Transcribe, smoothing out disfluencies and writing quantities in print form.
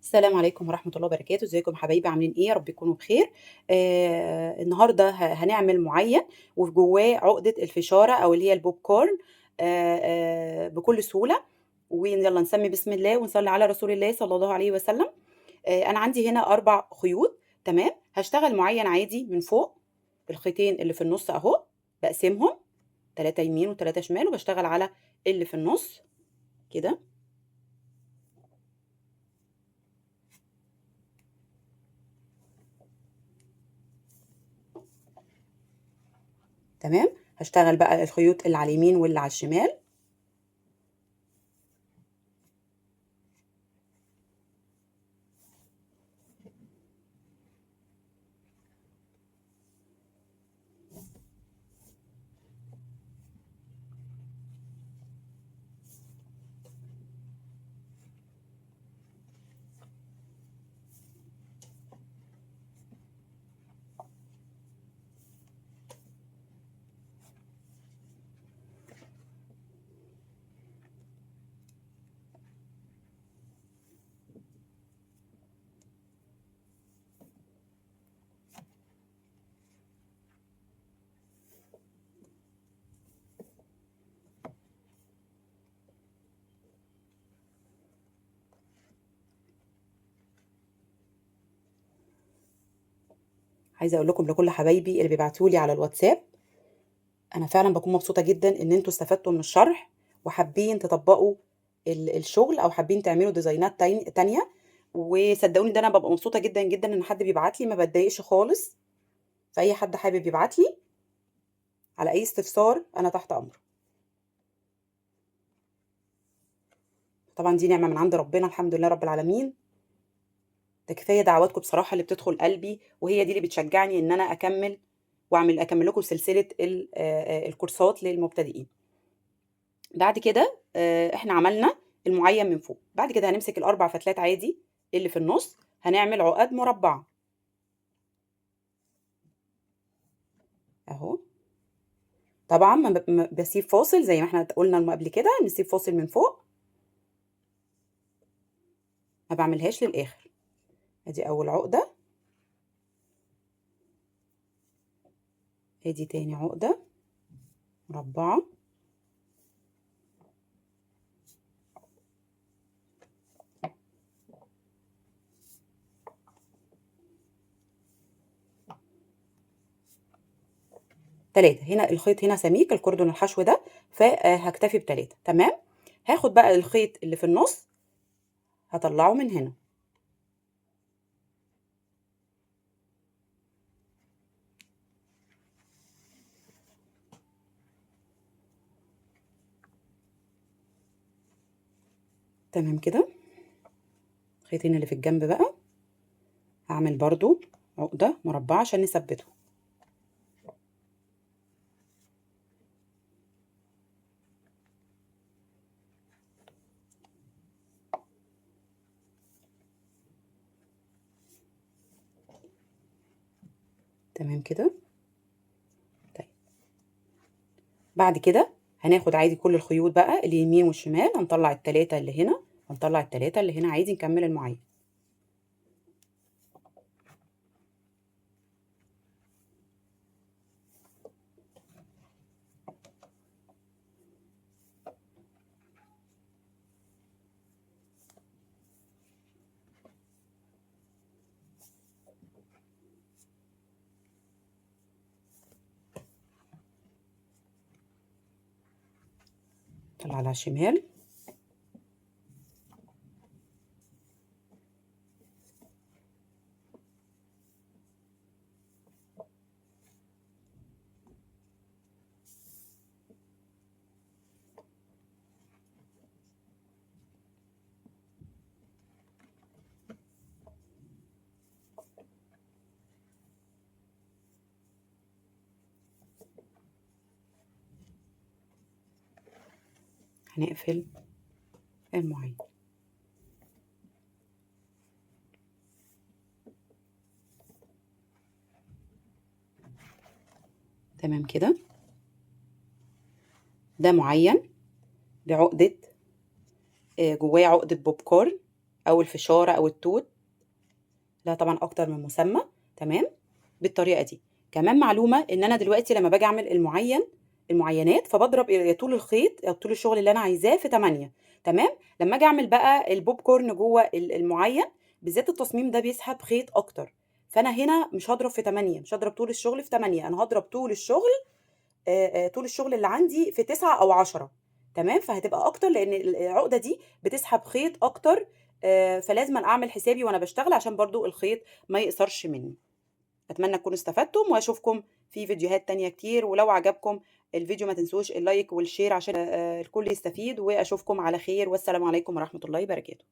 السلام عليكم ورحمة الله وبركاته. ازيكم حبايبي، عاملين ايه؟ يا رب تكونوا بخير. النهارده هنعمل معين وجواه عقدة الفشارة او اللي هي البوب كورن، بكل سهولة. ويلا نسمي بسم الله ونصلي على رسول الله صلى الله عليه وسلم. انا عندي هنا 4 خيوط، تمام. هشتغل معين عادي من فوق، الخيطين اللي في النص اهو بقسمهم 3 يمين و3 شمال، وبشتغل على اللي في النص كده. تمام. هشتغل بقى الخيوط اللي على اليمين واللي على الشمال. عايزه اقول لكم لكل حبايبي اللي بيبعتولي على الواتساب، انا فعلا بكون مبسوطه جدا ان انتوا استفدتوا من الشرح وحابين تطبقوا الشغل او حابين تعملوا ديزاينات تانية. وصدقوني ده انا ببقى مبسوطه جدا جدا ان حد بيبعت لي، ما بتضايقش خالص. فاي حد حابب يبعت لي على اي استفسار انا تحت امره. طبعا دي نعمه من عند ربنا، الحمد لله رب العالمين. ده كفايه دعواتكم بصراحه اللي بتدخل قلبي، وهي دي اللي بتشجعني ان انا اكمل واعمل اكمل لكم سلسله الكورسات للمبتدئين. بعد كده، احنا عملنا المعين من فوق. بعد كده هنمسك ال4 فتلات عادي اللي في النص، هنعمل عقد مربعه اهو. طبعا ما بسيب فاصل زي ما احنا قلنا قبل كده، نسيب فاصل من فوق، ما بعملهاش للاخر. ادي اول عقده، ادي تاني عقده مربعه، 3. هنا الخيط هنا سميك الكوردون الحشو ده، فهكتفي ب3. تمام. هاخد بقى الخيط اللي في النص هطلعه من هنا، تمام كده. الخيطين اللي في الجنب بقى هعمل برضو عقدة مربعة عشان نثبته. تمام كده. طيب بعد كده هناخد عادي كل الخيوط بقى اليمين والشمال، هنطلع ال3 اللي هنا، هنطلع ال3 اللي هنا عادي، نكمل المعين. طلع على الشمال، هنقفل المعين. تمام كده. ده معين بعقدة، جواه عقدة بوب كورن أو الفشارة أو التوت، لها طبعًا أكتر من مسمى، تمام؟ بالطريقة دي. كمان معلومة إن أنا دلوقتي لما باجي أعمل المعينات فباضرب طول الخيط أو طول الشغل اللي أنا عايزاه في 8، تمام؟ لما أجي أعمل بقى البوب كورن جوه المعين، بالذات التصميم ده بيسحب خيط أكتر، فأنا هنا مش هاضرب في 8، مش هاضرب طول الشغل في 8، أنا هاضرب طول الشغل اللي عندي في 9 أو 10، تمام؟ فهتبقى أكتر لأن العقدة دي بتسحب خيط أكتر، فلازم أعمل حسابي وأنا بشتغل عشان برضو الخيط ما يقصرش مني. أتمنى تكونوا استفدتم، وأشوفكم في فيديوهات تانية كتير، ولو عجبكم الفيديو ما تنسوش ال like وال share عشان الكل يستفيد، وأشوفكم على خير، والسلام عليكم ورحمة الله وبركاته.